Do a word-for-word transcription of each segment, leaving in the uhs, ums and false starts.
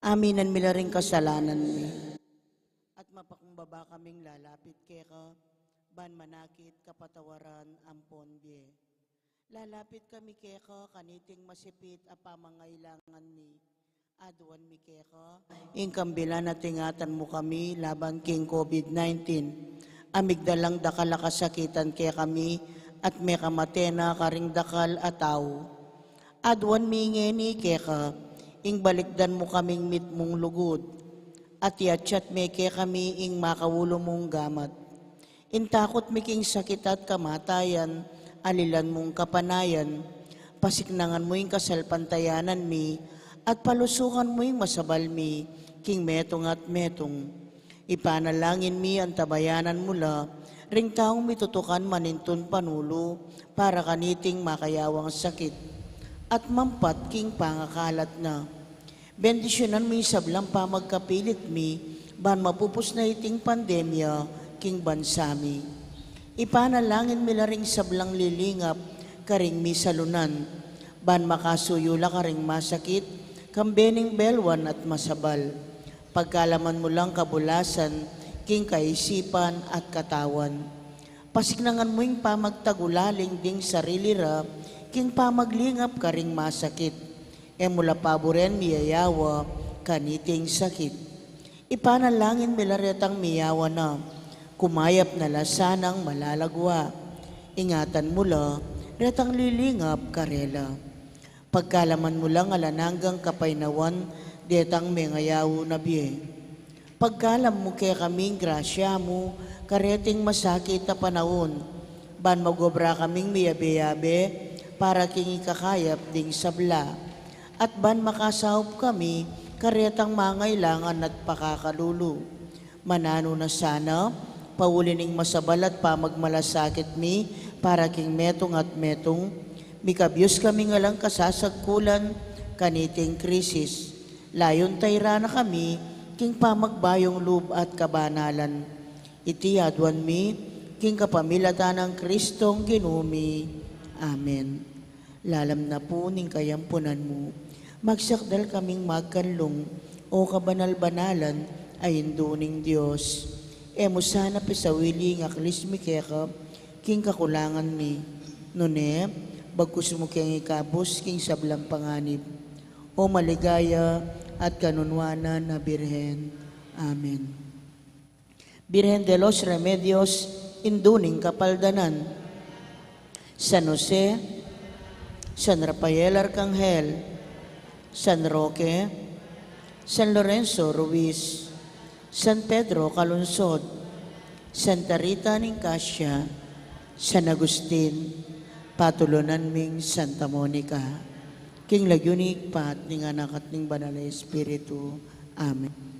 Aminan mi la ring kasalanan mi. At mapakumbaba kaming lalapit keka, ban manakit kapatawaran ampon bie. Lalapit kami keka kaniting masipit a pamangailangan mi. Aduan mi keka ing kambilan at ingatan mu kami laban king COVID nineteen. A migdalang dakal a kasakitan kekami at mekamate na karing dakal a tau. Aduan mi ngeni keka ing balikdan mu kaming mitmung lugud, at iatsat me kekami ing makaulu mung gamat. Ing takut mi king sakit at kamatayan, alilan mung kapanayan, pasiknangan mu ing kasalpantayanan mi, at palusukan mu ing masabal mi king metung at metung. Ipanalangin mi antabayanan mu la ring taung mitutukan manintun panulu para kaniting makayawang sakit at mampat king pangakalat na. Bendisyunan mu ing sablang pamagkapilit mi ban mapupus na iting pandemya king bansa mi. Ipanalangin mi la ring sablang lilingap karing misalunan ban makasuyu la karing masakit, kambe ning belwan at masabal. Pagkalaman mu lang kabulasan king kaisipan at katawan. Pasiknangan mu ing pamagtagulaling ding sarili ra king pamaglingap karing masakit. E mu la paburen miyayawa kaniting sakit. Ipanalangin mi la retang miyawa na, kumayap na la sanang malalagwa. Ingatan mu la retang lilingap karela. Pagkalaman mu lang alang anggang kapaynawan detang mengayaw na bie. Pagkalam mu kekaming grasya mu kareting masakit a panaun, ban magobra kaming miyabe-yabe para king ikakayap ding sabla, at ban makasaup kami karetang mangailangan at pakakalulu. Mananu na sana, pauli ning masabal at pamagmalasakit mi para king metung at metung, mikabyus kaming alang kasasagkulan kaniting krisis. Layun tayran na kami king pamagbayung lub at kabanalan. Iti aduan mi king kapamilatan nang Kristong Ginu mi. Amen. Lalam na pu ning kayampunan mu, magsakdal kaming magkanlung, O kabanal-banalan a Indu ning Dios. E mu sana pisawili ing aklis mi keka king kakulangan mi. Nune, bagkus mu keng ikabus king sablang panganib, O maligaya at kanunwanan a Birhen. Amen. Birhen de los Remedios, Indu ning Kapaldanan. San Jose, San Rafael Arkanghel, San Roque, San Lorenzo Ruiz, San Pedro Calungsod, Santa Rita ning Cascia, San Agustin, patulunan ming Santa Monica. King lagyu ning Ibpa, ning Anak, at ning Banal a Espiritu. Amen.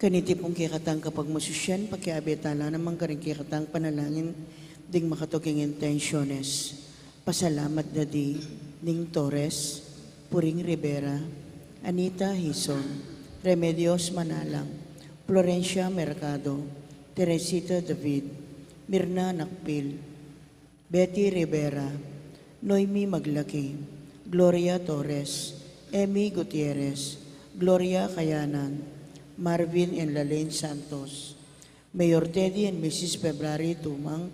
Kaniti pung kekatang kapagmasusyan, pakiabe tala naman karing kekatang panalangin ding makatuking intensyones. Pasalamat da di Ning Torres, Puring Rivera, Anita Hison, Remedios Manalang, Florencia Mercado, Teresita David, Mirna Nakpil, Betty Rivera, Noemi Maglaki, Gloria Torres, Emmy Gutierrez, Gloria Kayanan, Marvin and Lalaine Santos, Mayor Teddy and Missus February Tumang,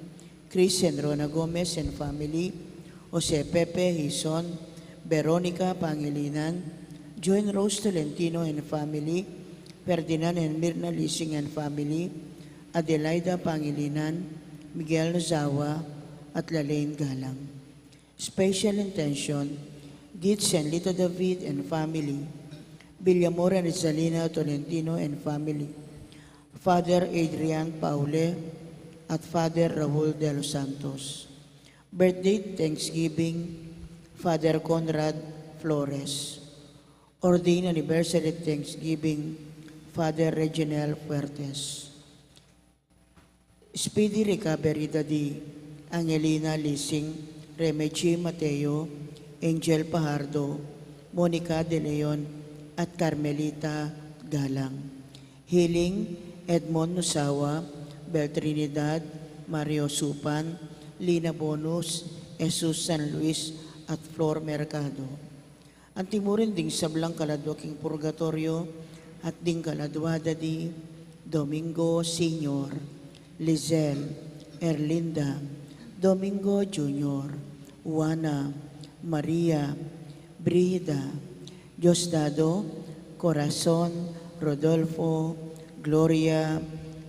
Chris and Rona Gomez and family, Jose Pepe Hison, Veronica Pangilinan, Joan Rose Tolentino and family, Ferdinand and Mirna Lising and family, Adelaida Pangilinan, Miguel Nozawa, at Lalaine Galang. Special intention, Gits and Lita David and family, Villamor and Rizalina Tolentino and family, Father Adrian Paule, at Father Raul de los Santos. Birthday Thanksgiving, Father Conrad Flores. Ordained Anniversary Thanksgiving, Father Reginald Fuertes. Speedy recovery da di Angelina Lising, Remeji Mateo, Angel Pajardo, Monica De Leon, at Carmelita Galang. Healing, Edmond Nusawa, Bel Trinidad, Mario Supan, Lina Bonus, Jesus San Luis, at Flor Mercado. Antimurin ding sablang kaladwa king purgatoryo at ding kaladwa da di Domingo Senior, Lizelle, Erlinda, Domingo Junior, Juana, Maria, Brigida, Diosdado, Corazon, Rodolfo, Gloria,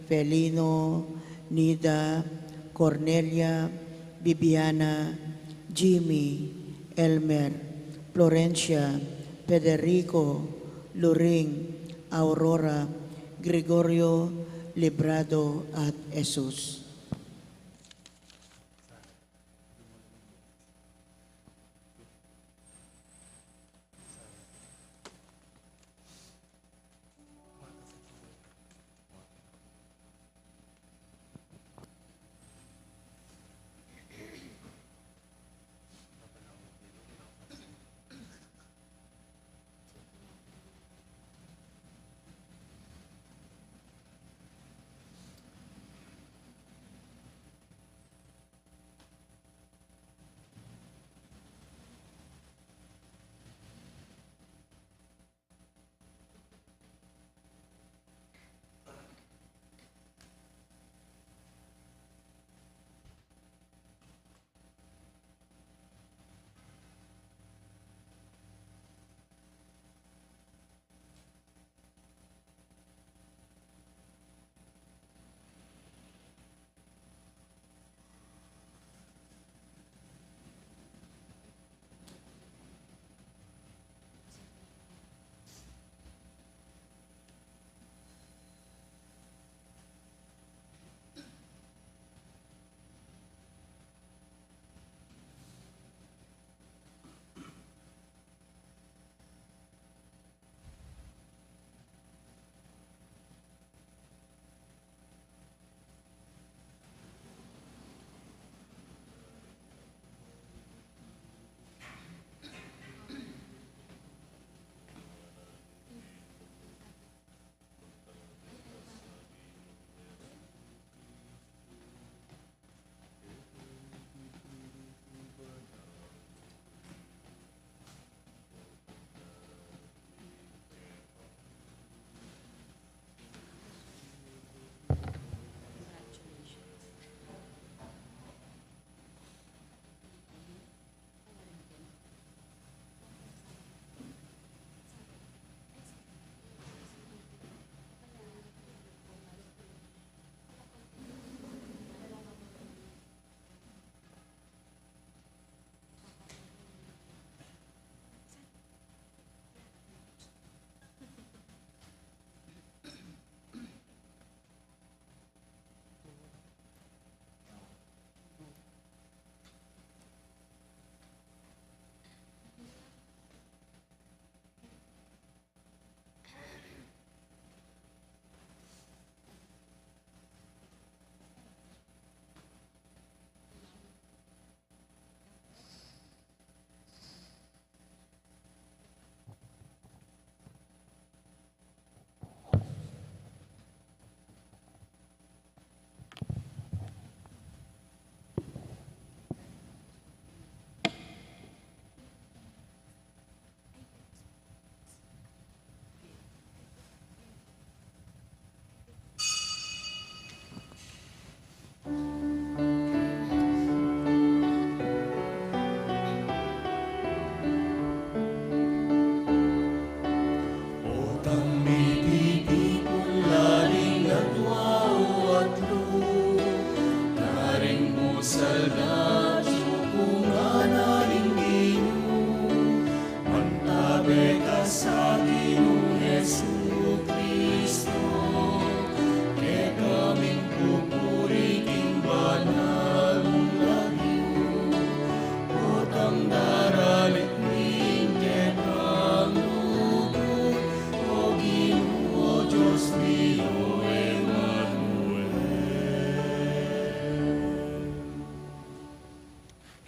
Felino, Nida, Cornelia, Bibiana, Jimmy, Elmer, Florencia, Federico, Luring, Aurora, Gregorio, Librado, at Jesus.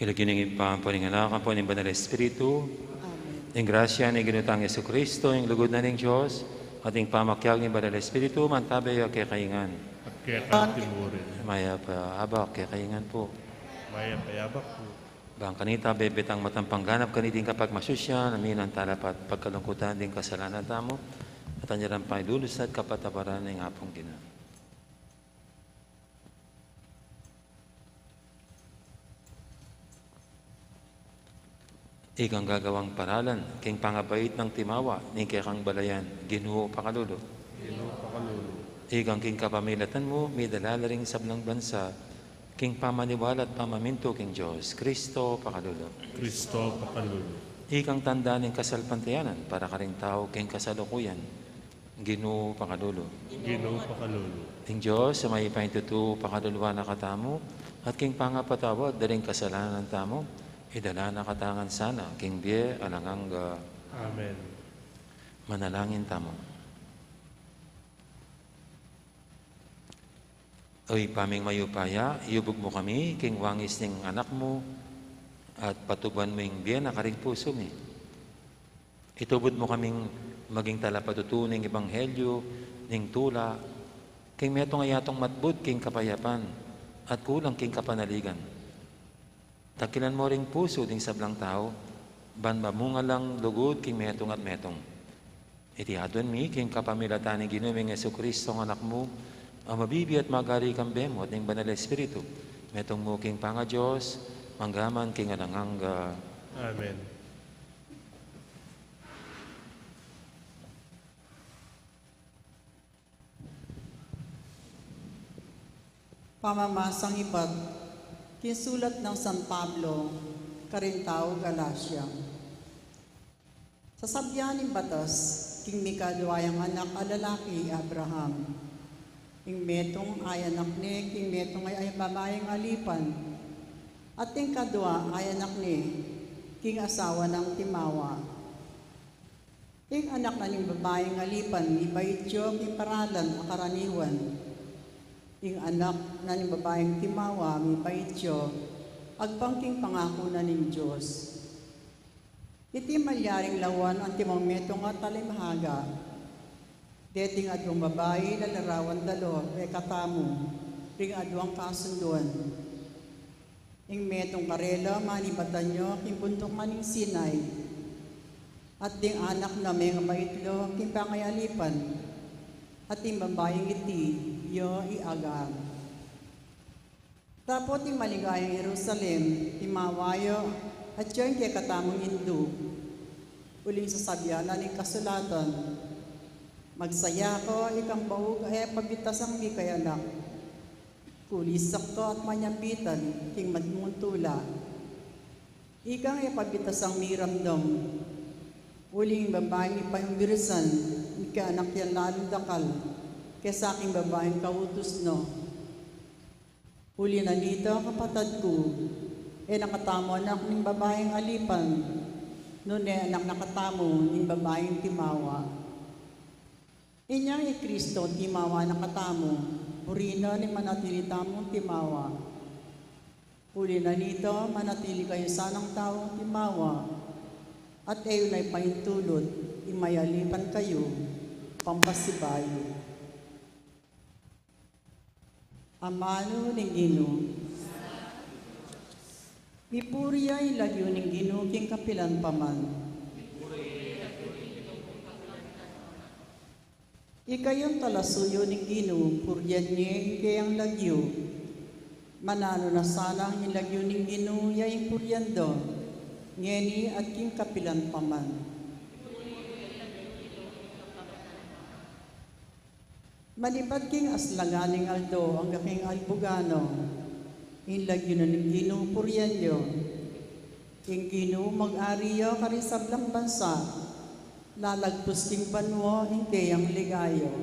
King lagyu ning Ibpa, ampo ning Anak, ampo ning Banal Espiritu. Amen. Ing grasya ning Ginu tang Jesucristo, ing lugud na ning Dios, at ing pamakiabe ning Banal Espiritu, mantabe ya kekayu ngan. At keka mu rin. Mayap a abak kekayu ngan pu. Mayap a abak pu. Bang kanita bebetang matampang ganap kaniting kapagmasusyan, aminan tala pa at pagkalungkutan ding kasalanan tamu, at anyaran pa ing lulusad kapatawaran ning Apung Ginu. Ikang gagawang paralan king pangabait nang timawa ning kekang balayan, Ginu, pakalulu. Ginu, pakalulu. Ikang king kapamilatan mu, midala la ring sablang bansa king pamaniwala at pamamintu king Dios, Kristo, pakalulu. Kristo, pakalulu. Ikang tanda ning kasalpantayanan para karing tau king kasalukuyan, Ginu, pakalulu. Ginu, pakalulu. Ing Dios a mayupaya king tutu, pakaluluan na katamu, at king pangapatawad da ring kasalanan tamu, idala na katamu ngan sana king bie alang angga. Amen. Manalangin tamu. O Ibpa ming mayupaya, iyubug mu kami king wangis ning Anak mu, at patuban mu ing bie na karing pusu mi. Itubud mu kaming maging talapatutu ning ebanghelyu ning tula, king metung a yatung matbud king kapayapan at kulang king kapanaligan. Takilan mu ring pusu ding sablang tau, ban mamunga lang lugud king metung at metung. Iti aduan mi king kapamilatan ning Ginu ming Jesucristo, Anak mu, a mabibie at magari kambe mu at ning Banal Espiritu, metung mu king pangaDios, mangga man king alang angga. Amen. Pamamasang ibat king sulat nang San Pablo karing tau Galacia. Sasabian ning batas, king mikadwa yang anak a lalaki, Abraham. Ing metung ayanak ne king metung a babaing alipan, at ing kadwa ayanak ne king asawa nang timawa. Ing anak na ning babaing alipan, mibait ya king paralan a karaniwan. Ing anak na ning babaing timawa, mibait ya agpang king pangaku na ning Dios. Iti malyaring lawan antimong metung a talinghaga. Deting aduang babai, lalarawan da la kekatamu ring aduang kasunduan. Ing metung karela, manibatan ya king bunduk na ning Sinai. At ding anak na mengabait la king pangayalipan. At ing babaing iti ya i Agar. Dapot ing maligayang Jerusalem, timawa ya, at ya ing kekatamung indu. Uling sasabian na ning kasulatan, "Magsaya ka, ikang baug a e pa bitasang mikayanak. Kulisak ka at manyambitan king magmuntula. Ikang e pa bitasang miramdam. Uling babaing mipayumbirisan, mikayanak yang lalung dakal kesa king babaing kautus na." Uli na nita, kapatad ku, e na katamu anak ning babaing alipan, nune anak na katamu ning babaing timawa. Inyang i Kristo timawa na katamu, buri na ning manatili tamung timawa. Uli na nita, manatili kayu sanang taung timawa, at e yu na ipaintulut ing mayalipan kayu pampasibayu. Amanu ning Ginu. Mipuri ya ing lagyu ning Ginu king kapilan pa man. Ikayung talasuyu ning Ginu, purian ye ing keyang lagyu. Mananu na sana ing lagyu ning Ginu ya ing purian da, ngeni at king kapilan pa man. Manibat king aslagan ning aldo angga king albugan na, ing lagyu na ning Ginu purian yu. Ing Ginu mag-ari ya karing sablang bansa, lalagpus king banua ing keyang ligaya.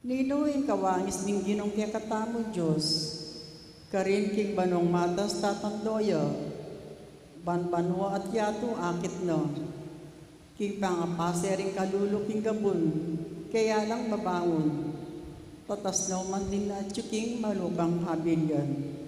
Ninu ing kawangis ning Ginung kekatamung Dios? Karin king banuang matas tatandu ya, ban banua at yatu akit na. King pangapase ring kalulu king gabun, kaya lang babangun. Tatas no man din at yu king malupang habilyan.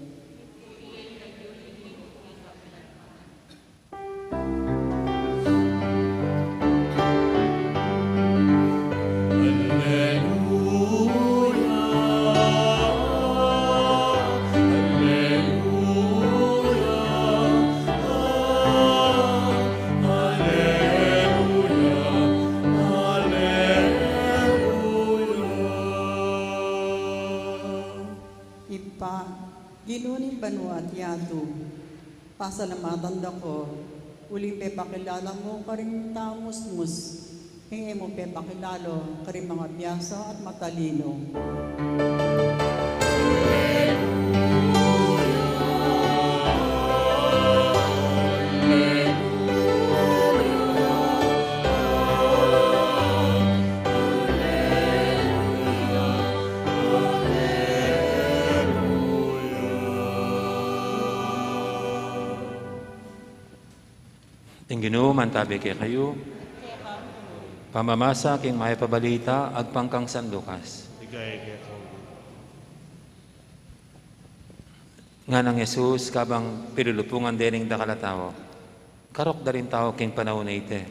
Ibpa, Ginu ning banua at yatu, pasalamatan da ka, uling pepakilala mu karing tau musmus ing e mu pepakilala karing mga biasa at matalinu. Ing Ginu mantabi kekayu. Pamamasa king Mayap a Balita agpang kang San Lucas. Ligaya keka, O Ginu. Nganang Jesus, kabang pilulupungan de ring dakal a tau, karok da ring tau king panaun a iti,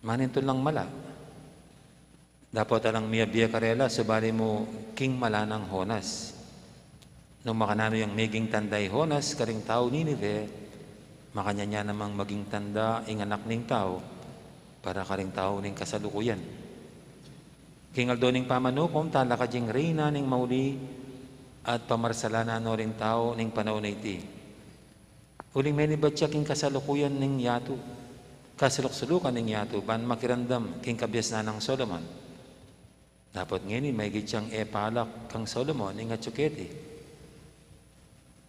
manintun lang mala. Dapot alang miyabie karela, subali mu king mala nang Jonas. Nung makananu yang meging tanda i Jonas karing taung Ninive, makanyan ya namang maging tanda ing Anak ning Tau para karing tau ning kasalukuyan. King aldo ning pamanukum, talakad ya ing Reyna ning mauli at pamarsalanan no ring tau ning panaun a iti. Uling menibat ya king kasalukuyan ning yatu, kasuluk-sulukan ning yatu, ban makiramdam king kabiasnan nang Solomon. Dapot ngeni, maigit yang e palak kang Solomon ing atyu keti.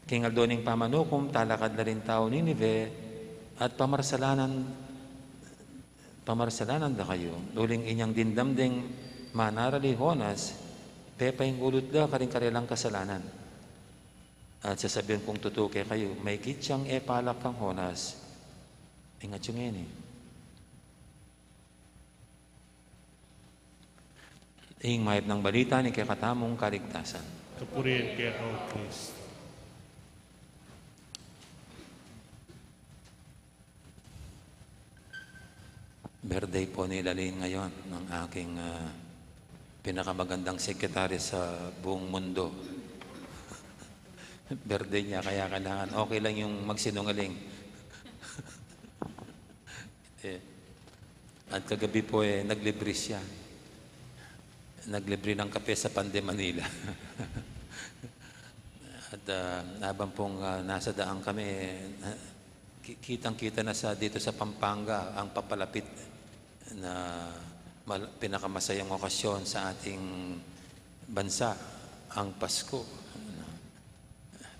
King aldo ning pamanukum, talakad la ring taung Ninive at pamarsalanan, pamarsalanan da kayu. Uling inyang dimdam deng manaral i Jonas, pepaingulut da karing karelang kasalanan. At sasabian kung tutu kekayu, maigit yang e palak kang Jonas ing atyu ngeni. Ing Mayap a Balita ning kekatamung kaligtasan. Kapurian keka, O Kristo. Birthday po ni Lalin ngayon, ng aking, ah, pinakamagandang sekretary sa buong mundo. Birthday niya, kaya kailangan okay lang yung magsinungaling. Eh, at kagabi po, eh, naglibre siya. Naglibre ng kape sa Pan de Manila. At, ah, habang pong, ah, nasa daan kami, eh, na-, ki-, kitang-kita na sa, dito sa Pampanga, ang papalapit na mal-, pinakamasayang okasyon sa ating bansa, ang Pasko.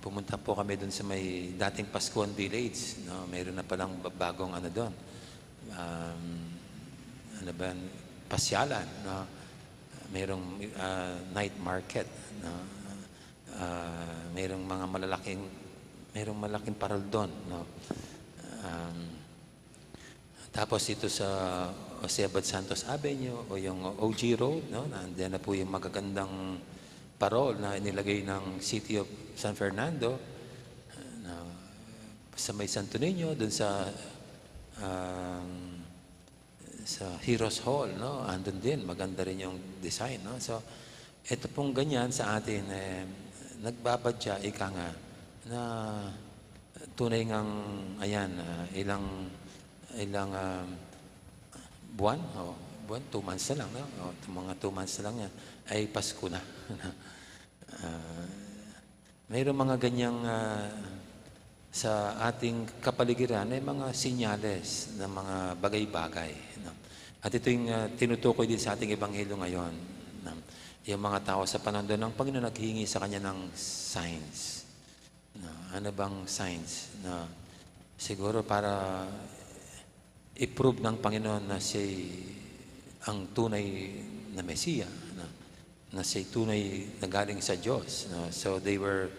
Pumunta po kami dun sa may dating Pascuan Village, no? Mayroon na palang ba-, bagong ano dun. Um, ano ba yan? Pasyalan, no? Mayroong, ah, night market, no? Ah, mayroong mga malalaking, mayroong malaking parol dun, no? Um, Tapos dito sa Jose Abad Santos Avenue o yung O G Road, no? Nandiyan na po yung magagandang parol na inilagay ng City of San Fernando, na sa may Santo Niño, dun sa, um, sa Heroes Hall, no? Andun din, maganda rin yung design, no? So, ito pong ganyan sa atin, eh, nagbabadya, ika nga, na tunay ngang, ayan, ah, ilang, ilang, ah, buwan, o, buwan, two months na lang, no? O, mga two months na lang yan, ay Pasko na. Ah, mayroong mga ganyang, ah, sa ating kapaligiran ay mga sinyales ng mga bagay-bagay, no? At ito yung, ah, tinutukoy din sa ating ebanghelyo ngayon, no? Yung mga tao sa panahon doon ng Panginoon naghihingi sa kanya ng signs. No? Ano bang signs? No? Siguro para i-prove ng Panginoon na siya ang tunay na Mesiya, no? Na siya tunay na galing sa Diyos, no? So they were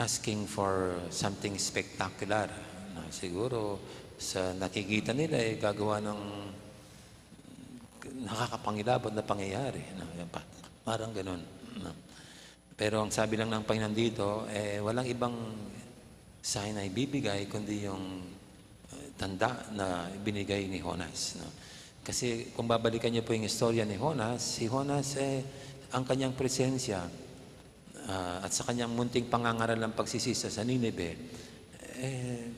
asking for something spectacular, no? Siguro sa nakikita nila, eh, gagawa ng nakakapangilabot na pangyayari, no? Yan pa. Parang ganun, no? Pero ang sabi lang ng Panginoon dito, eh, walang ibang sign na ibibigay kundi yung, eh, tanda na binigay ni Jonas, no? Kasi kung babalikan niyo po yung istorya ni Jonas, si Jonas, eh, ang kanyang presensya, ah, at sa kanyang munting pangangaral ng pagsisisa sa Nineveh, eh,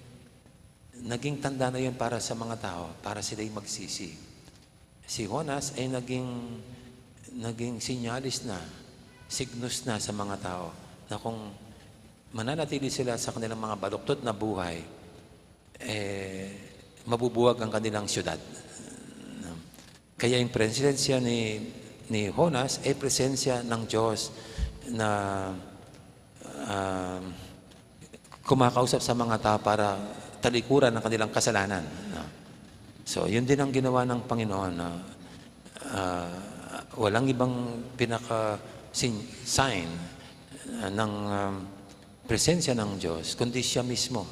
naging tanda na yun para sa mga tao, para sila'y magsisi. Si Jonas ay naging, naging sinyalis na, signus na sa mga tao na kung mananatili sila sa kanilang mga baluktot na buhay, eh, mabubuwag ang kanilang siyudad. Kaya yung presensya ni, ni Jonas ay presensya ng Diyos na, ah, kumakausap sa mga tao para talikuran ang kanilang kasalanan, no? So, yun din ang ginawa ng Panginoon, no? Ah, walang ibang pinaka sin-, sign, ah, ng, um, presensya ng Diyos, kundi siya mismo,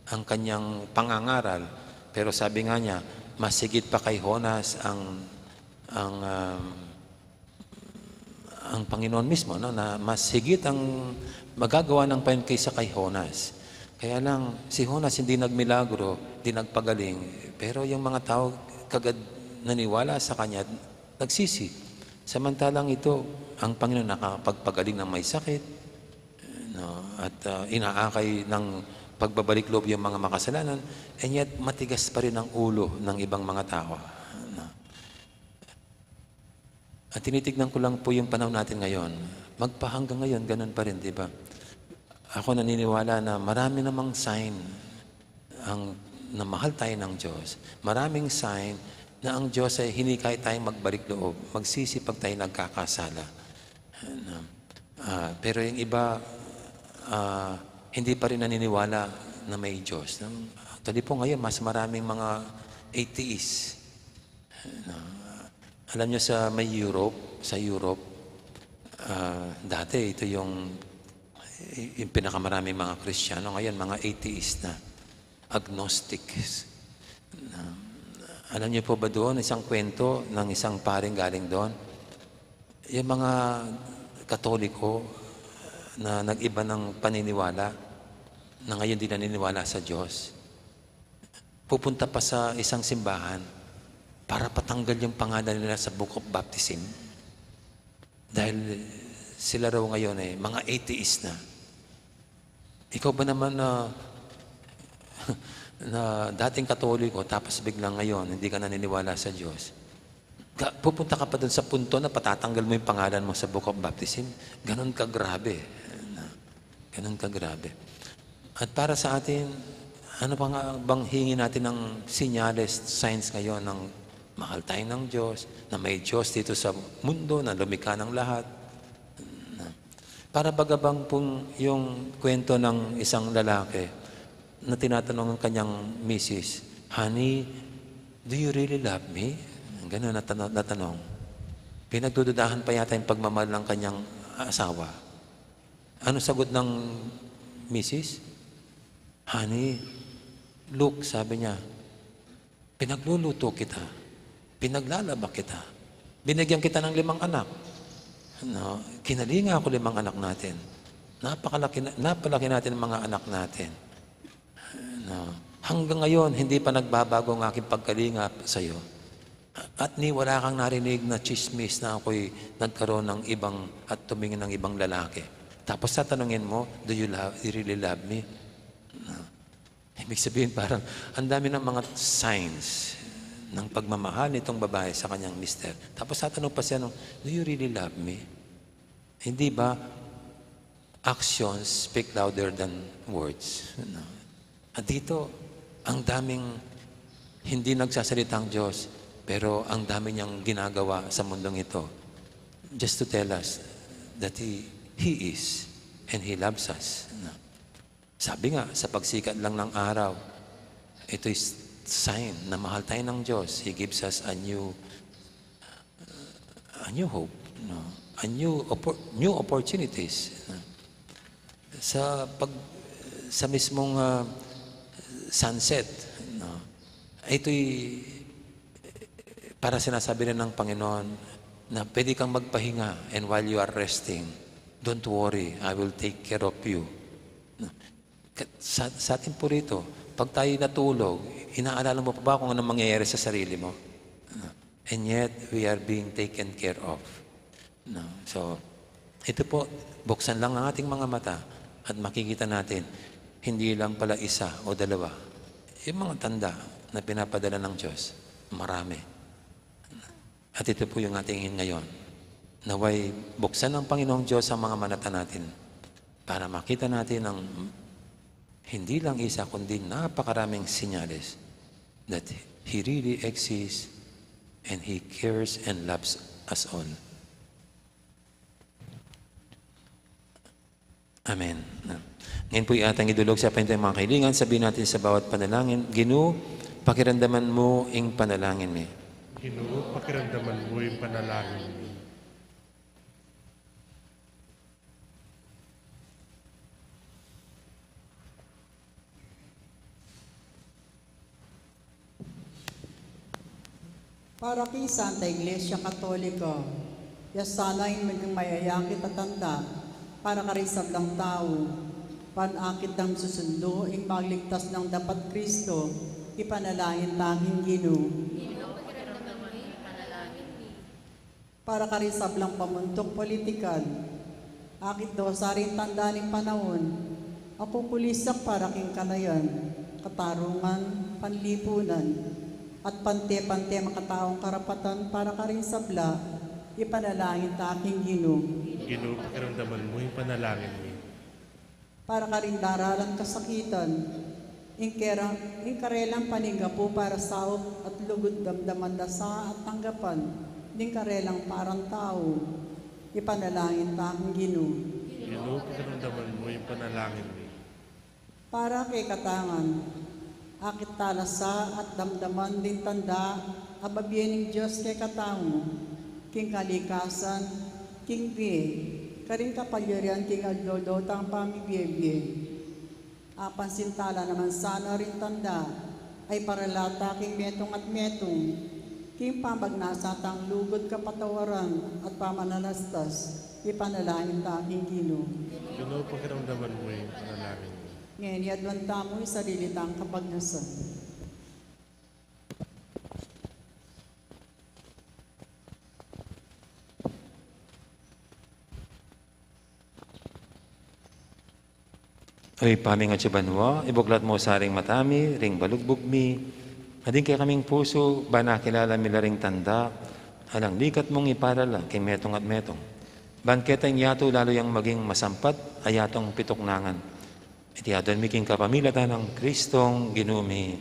ang kanyang pangangaral. Pero sabi nga niya, mas higit pa kay Jonas ang, ang, um, ang Panginoon mismo, no? Na mas higit ang magagawa ng Panginoon kaysa kay Jonas. Kaya lang, si Jonas hindi nagmilagro, hindi nagpagaling. Pero yung mga tao kagad naniwala sa kanya, nagsisi. Samantalang ito, ang Panginoon nakakapagpagaling ng may sakit, no? At, ah, inaakay ng pagbabalik loob yung mga makasalanan, and yet matigas pa rin ang ulo ng ibang mga tao, no? At tinitignan ko lang po yung panahon natin ngayon. Magpahanggang ngayon, ganun pa rin, di ba? Ako naniniwala na marami namang sign ang, na mahal tayo ng Diyos. Maraming sign na ang Diyos ay hinikayat tayong magbalik loob, magsisi pag tayo nagkakasala. Ano? Ah, pero yung iba, ah, hindi pa rin naniniwala na may Diyos, no? Actually po ngayon, mas maraming mga atheist. No? Alam niyo sa may Europe, sa Europe, ah, dati ito yung, yung pinakamaraming mga Kristiyano. Ngayon, mga atheist na, agnostics. No? Alam niyo po ba doon, isang kwento ng isang paring galing doon? Yung mga Katoliko na nag-iba ng paniniwala, na ngayon di naniniwala sa Diyos, pupunta pa sa isang simbahan para patanggal yung pangalan nila sa Book of Baptism. Dahil sila raw ngayon, eh, mga atheist na. Ikaw ba naman na, na dating Katoliko, tapos biglang ngayon, hindi ka naniniwala sa Diyos? Ga-, pupunta ka pa dun sa punto na patatanggal mo yung pangalan mo sa Book of Baptism? Ganun kagrabe. Ganun kagrabe. At para sa atin, ano pa nga bang hingi natin ng sinyales, signs ngayon ng mahal tayo ng Diyos, na may Diyos dito sa mundo, na lumikha ng lahat? Para baga bang pong yung kwento ng isang lalaki na tinatanong ang kanyang misis, "Honey, do you really love me?" Ganun na tana-, na tanong. Pinagdududahan pa yata yung pagmamahal ng kanyang asawa. Ano sagot ng misis? "Honey, look," sabi niya, "pinagluluto kita, pinaglalaba kita, binigyan kita ng limang anak. No, kinalinga ako limang anak natin. Napakalaki na, napalaki natin ang mga anak natin. No, hanggang ngayon, hindi pa nagbabago ang aking pagkalinga sa'yo. At ni wala kang narinig na chismis na ako'y nagkaroon ng ibang at tumingin ng ibang lalaki. Tapos tatanungin mo, 'Do you love, you really love me?'" No? Ibig sabihin, parang ang dami ng mga signs ng pagmamahal nitong babae sa kanyang mister. Tapos tatanong pa siya nung, "Do you really love me?" Hindi ba, actions speak louder than words? Ano? At dito, ang daming hindi nagsasalita ang Diyos, pero ang dami niyang ginagawa sa mundong ito just to tell us that He, He is and He loves us. Ano? Sabi nga, sa pagsikat lang ng araw, ito'y s-, sign na mahal tayo ng Diyos. He gives us a new, a new hope, no? A new oppor-, new opportunities, no? Sa pag-, sa mismong, ah, sunset, no? Ito'y para sinasabi rin ng Panginoon, Na pwede kang magpahinga, and while you are resting, don't worry, I will take care of you. Na, ka-, sa, sa atin po rito, pag tayo natulog, inaalala mo pa ba kung anong mangyayari sa sarili mo? Na, and yet, we are being taken care of. No? So, ito po, buksan lang ang ating mga mata at makikita natin, hindi lang pala isa o dalawa. Yung mga tanda na pinapadala ng Diyos, marami. At ito po yung ating ngayon. Naway, buksan ng Panginoong Diyos ang mga mata natin para makita natin ang hindi lang isa, kundi napakaraming senyales that He really exists and He cares and loves us all. Amen. Ngayon po, atang idulog sa pahintang mga kahilingan, sabihin natin sa bawat panalangin, "Ginu, pakiramdaman mu ing panalangin mi." Ginu, pakiramdaman mu ing panalangin mi. Para king Santa Iglesia Katolika, ya sana ing maging mayayakit a tanda para karing sablang tau, ban akit dang susundu ing magligtas nang dapat Kristo, ipanalangin ta king Ginu. Para karing sablang pamuntuk politikal, akit do sa ring tanda ning panaun a kukulisak para king kalayan, katarungan, panlipunan, at pante-pante makataung karapatan para karing sabla, ipanalangin ta king Ginu. Ginu, pakiramdaman mu ing panalangin mi. Para karing daralan kasakitan, ing kera-, ing karelang paninggapu para saup at lugud damdaman da sa at tanggapan, ding karelang parang tau, ipanalangin ta king Ginu. Ginu, pakiramdaman mu ing panalangin mi. Para kekatang ngan, akit tala sa at damdaman ding tanda a babie ning Dios kekatamu, king kalikasan, king bie, karing kapalyarian king aldo-aldo tang pamibie-bie. Apansin tala naman sana ring tanda a iparala ta king metung at metung, king pamagnasa tang lugud kapatawaran at pamanalastas, ipanalangin ta king Ginu. Ginu, pakiramdaman mu ing panalangin mi. Ngeni, aduan tamu ing sarili tang kapagnasan. O Ibpa mi, atsu ka banua, ibuklat mu sa ring mata mi ring balugbug mi, at ding kekaming pusu, ban akilala mi la ring tanda a alang likat mung iparala king metung at metung. Ban ketang yatu lalu yang maging masampat a yatung pituknangan. Iti aduan mi king kapamilatan nang Kristong Ginu mi.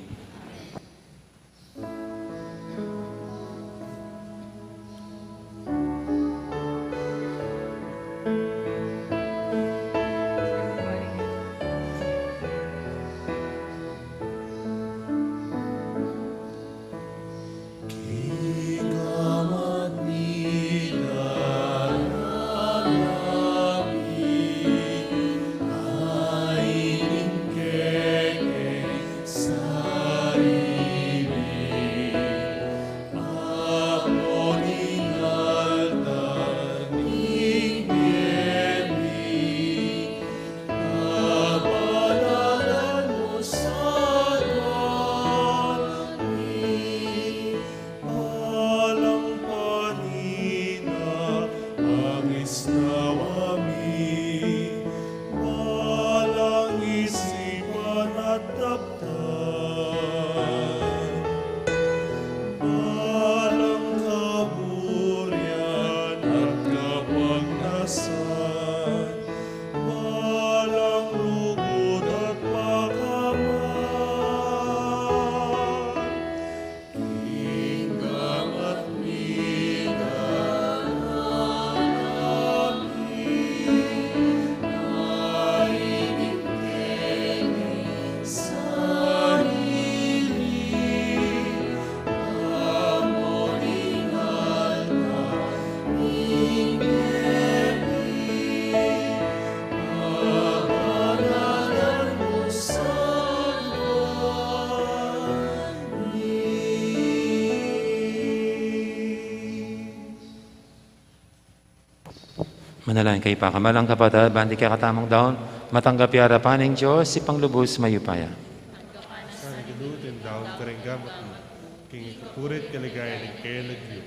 Manalangin kayu, pakamalan kung kapatad, ban ing kekatamung daun matanggap ya arapan ning Dios, Ibpang lubus mayupaya. Sana ginutin daun karing gamat mu, king ikapuri't kaligayan ning kaya lagyu,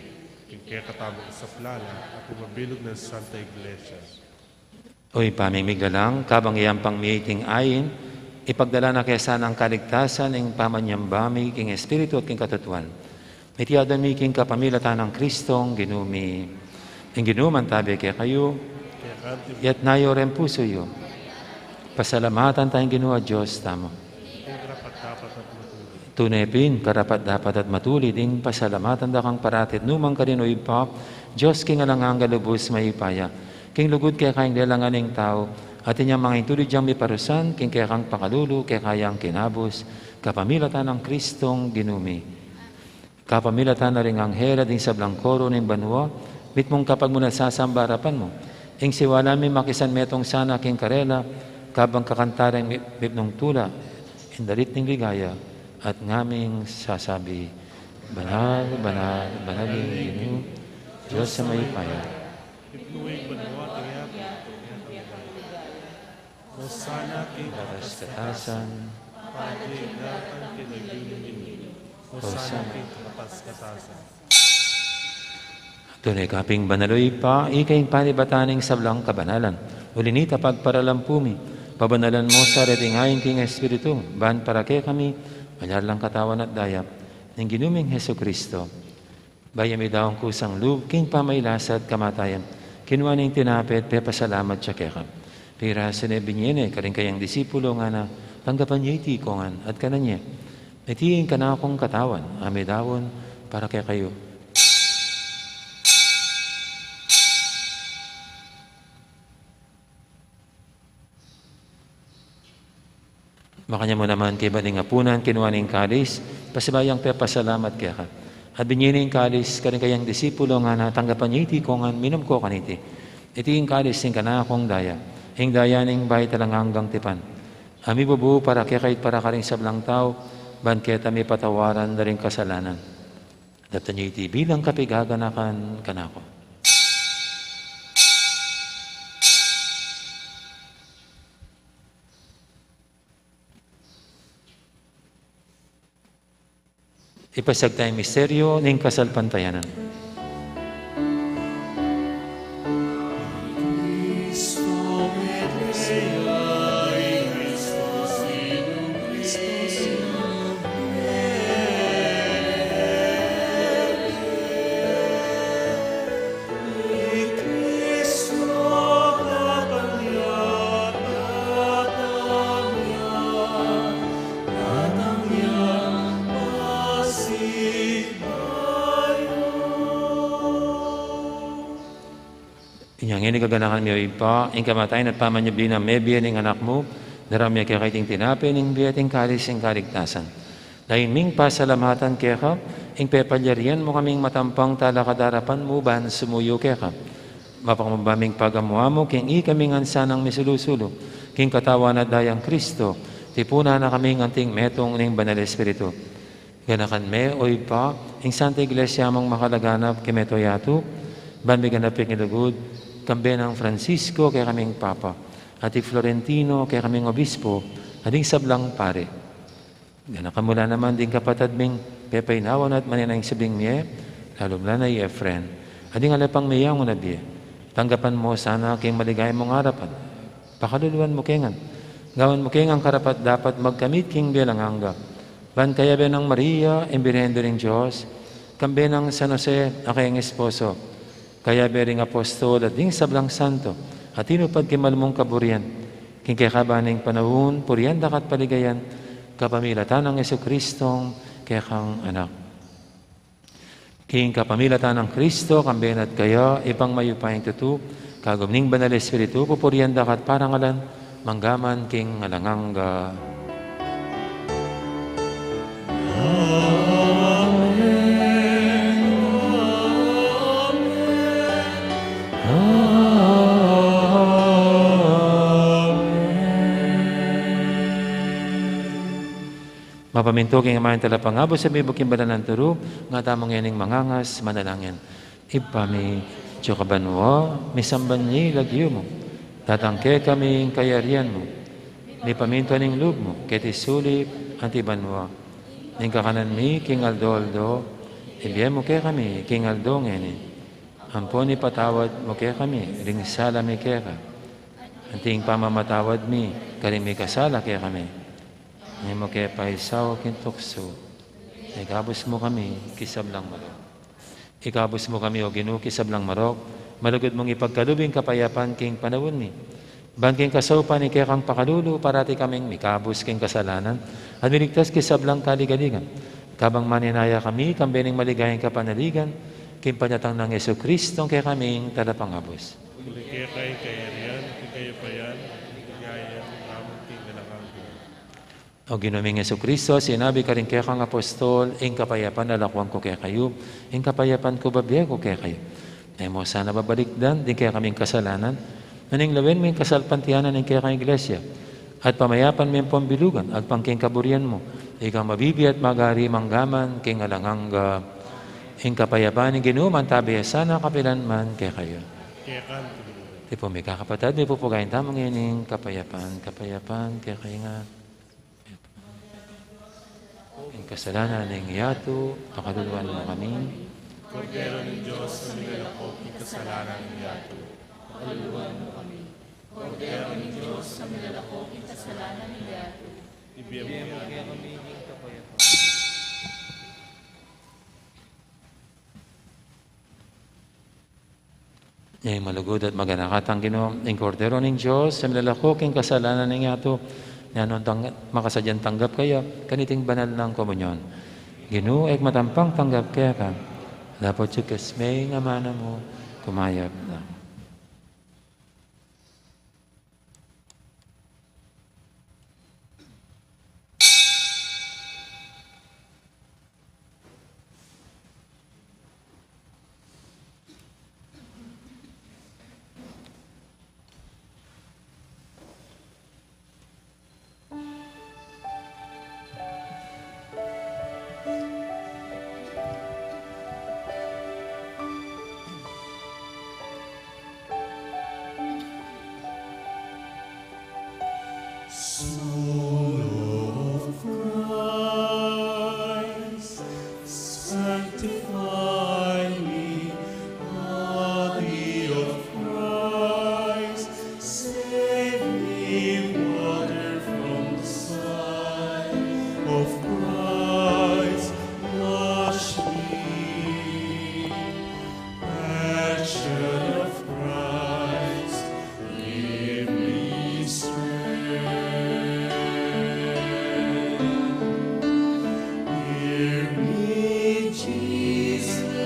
king kekatamung saplalan, at king mabilug nang Santa Iglesia. O Ibpa ming miglalang, kabang yayampang mi iting ain, ipagdala na kaya sanang kaligtasan ing pamanyamba mi king Espiritu at king katutuan. Iti adwan mi king kapamilatan nang Kristong Ginu mi. Ing Ginu mantabe kekayu. Itas yu reng pusu yu. Pasalamatan taya ing Ginu a Dios tamu. Tune pin karapat-dapat at matulid ing pasalamatan da kang parati at nu man karin, O Ibpa, Dios king alang angga, lubus mayupaya. King lugud keka ing lelangan ning tau, at inyang mangintulid yang miparusan king kekang pakalulu, keka yang kinabus, kapamilatan nang Kristong Ginu mi. Kapamilatan na ring anghel at ding sablang koro ning banua, mitmung kapagmulasan sasamba king arapan mu. Ing siwala mi makisan metung sana king karela, kabang kakanta reng mi-, mipnung tula, ing dalit ning ligaya, at ngaming sasabi, Banal, banal, banal ing Ginu, Dios a mayupaya. Hosana king katas-katasan. Padye ing datang king lagyu ning Ginu. Hosana king katas-katasan. Tune ka pin banal, O Ibpa, ika ing panibatan ning sablang kabanalan. Uli nita pagparalan pu mi, pabanalan mu sa reting ain king Espiritu, ban para kekami, malyari lang katawan at daya ning Ginu ming Jesucristo. Bayu ya midaun kusang lub king pamagkasakit at kamatayan, kinua ne ing tinape at pepasalamat ya keka. Pirasu ne, binie ne karing kayang disipulo, ngana, tanggapan ye iti kongan at kanan ye. Iti ing kanakung katawan a midaun para kekayu. Makanyan mu naman kaybat ning apunan, kinua ne ing kalis, pasibayu yang pepasalamat keka. At binie ne ing kalis karing kayang disipulo, ngana, tanggapan ye iti kongan, minum ko kaniti. Iti ing kalis ning kanakung daya, ing daya ning bayu at alang anggang tipan, a mibubu para kekayu at para karing sablang tau, ban keta mipatawaran da ring kasalanan. Daptan ye iti bilang kapaganakan kanaku. Ipasiag taya ing misteryu ning kasalpantayanan. Inya ngeni, kaganakan mi, O Ibpa, ing kamatayan at pamanyubli nang mebie ning Anak mu, daraun mi keka iting tinape ning bie at ing kalis ning kaligtasan. Daun ming pasalamatan keka ing pepalyarian mu kaming matampang talakad king arapan mu ban sumuyu keka. Mapakumbaba ming pagamu-amu king ikami ngan sanang misulu-sulu king katawan at daya nang Kristo, tipunan na kaming anting metung ning Banal Espiritu. Ganakan me, O Ibpa, ing Santa Iglesia mung makalaganap king mabilug a yatu, ban miganap ya king lugud, kambe nang Francisco kekaming Papa, at i Florentino kekaming Obispo, at ding sablang pari. Ganakan mu la naman ding kapatad ming pepainawa na at manenaya king subling mie, lalung-lalu na i Efren, at ding ale pang meyangu na bie. Tanggapan mu sana king maligaya mung arapan. Pakaluluan mu ke ngan. Gawan mu ke ngan karapat-dapat magkamit king bie alang angga. Ban kayabe nang Maria, ing Birhen Indu ning Dios, kambe nang San Jose a kayang esposo, kayabe ring apostol at ding sablang santo a tinupad king malmung kaburian, king kekaban ning panaun, purian da ka at paligayan, kapamilatan nang Jesucristong kekang Anak. King kapamilatan nang Kristo, kambe na at kaya, Ibpang mayupayang tutu, kagum ning Banal Espiritu, pupurian da ka at parangalan, mangga man king alang angga. Mapamintu king amanung talapangabus a mibuk king banal nang turu, nga tamu ngening mangangas, manalangin. Ibpa mi, Atsu ka banua, misamban ya ing lagyu mu. Datang kekami ing kayarian mu. Mipamintuan ing lub mu, keti sulip anti banua. Ing kakanan mi king aldo-aldo, ibie mu kekami king aldo ngeni. Ampon ipatawad mu kekami ring sala mi keka, anti ing pamamatawad mi karing mikasala kekami. E mu ke paisaul king tuksu, ikabus mu kami king sablang marok. Ikabus mu kami, O Ginu, king sablang marok, malugud mung ipagkalub ing kapayapan king panaun mi. Ban king kasaupan ning kekang pakalulu, parati kaming mikabus king kasalanan, at miligtas king sablang kaligaligan. Kabang manenaya kami, kambe ning maligayang kapanaligan, king panyatang nang Jesucristo, ing kekaming Talapangabus. Uling keka ing kayarian, ing kayupayan, ing kayarian, amang king alang angga. O Ginu ming Jesucristo, sinabi karing kekang apostol, ing kapayapan lalakwan ku kekayu, ing kapayapan ku babie ku kekayu. E mu sana babalikdan ding kekaming kasalanan, nune lawen mu ing kasalpantayanan ning kekang Iglesia, at pamayapan me ampon bilugan agpang king kaburian mu, ikang mabibie at magari mangga man king alang angga. Ing kapayapan ning Ginu mantabe ya sana kapilan man kekayu. Keka naman. Tipun mi, kakapatad, mipupugayan tamu ngening kapayapan, kapayapan kekayu ngan. Ing kasalanan ning yatu, pakaluluan mu kami. Kordero ning Dios, a milalako king kasalanan ning yatu, pakaluluan mu kami. Kordero ning Dios, a milalako king kasalanan ning yatu, ibie mu kekami ing kapayapan. Ing malugud at maganaka tang Ginu, ing Kordero ning Dios, a milalako king kasalanan ning yatu, nanu tang makasadyang tanggap kaya kaniting banal nang komunyon. Ginu, e ku matampang tanggap keka, dapot sukes me ing amanu mu, kumayap na. Soul of Christ, sanctify me. Body of Christ, save me. Water from the side of Christ, wash me. Passion of Christ, give me strength. Hear me, Jesus.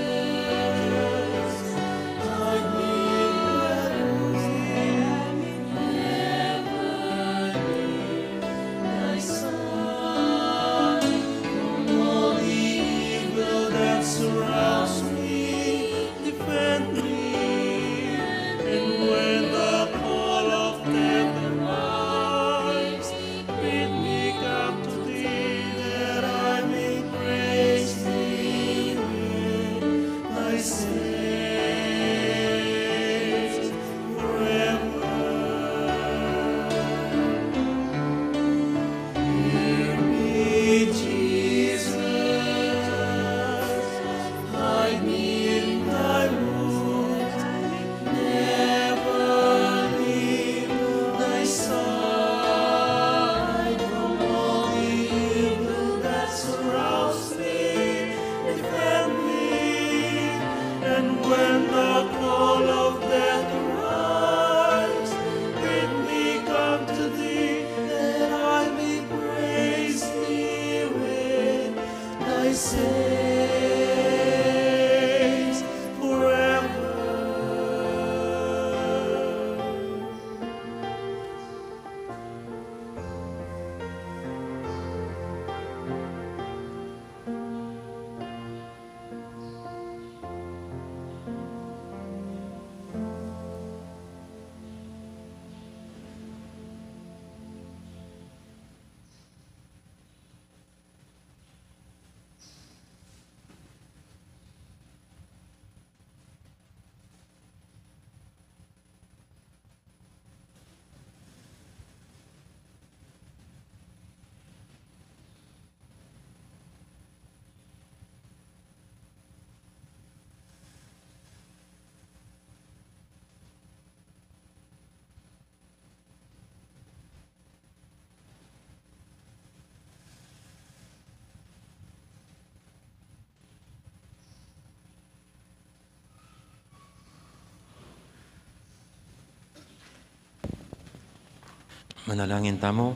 Manalangin tamu.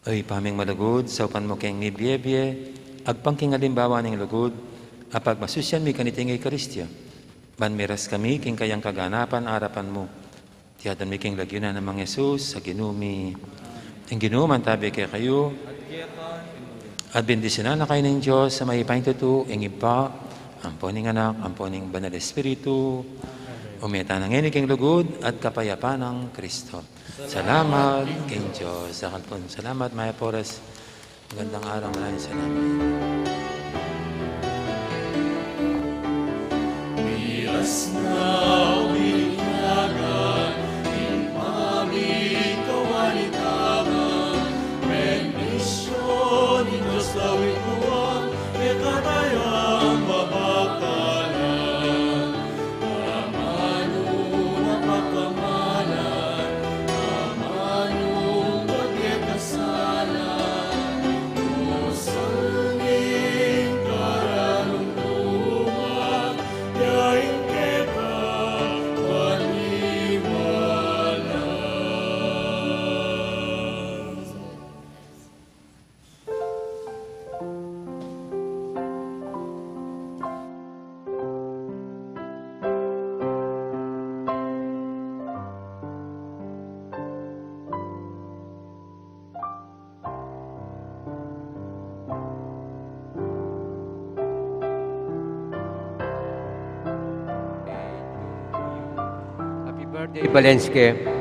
O Ibpa ming malugud, saupan mu keng mibie-bie agpang king alimbawa ning lugud a pagmasusian mi kaniting Eukaristia, ban miras kami king kayang kaganapan arapan mu. Iti adwan mi king lagyu na nang Jesus a Ginu mi. Ing Ginu mantabi kekayu. At bendisyunan na kayu ning Dios a mayupaya king tutu, ing Ibpa, ampo ning Anak, ampo ning Banal Espiritu. Ume tana ngeni king lugud at kapayapan nang Kristo. Salamat king Dios. Dakal pung salamat, mayap a oras. Magandang araw, maraming salamat. Miras na o bilinyagan, ing pamikawani taman, bendisyun ning Dios dawitua, e katayang mabakalan. Amanu na pakamalan, amanu pagkekasala, musalming kararumduman, yaing keka paniwala. Happy birthday, Balenske.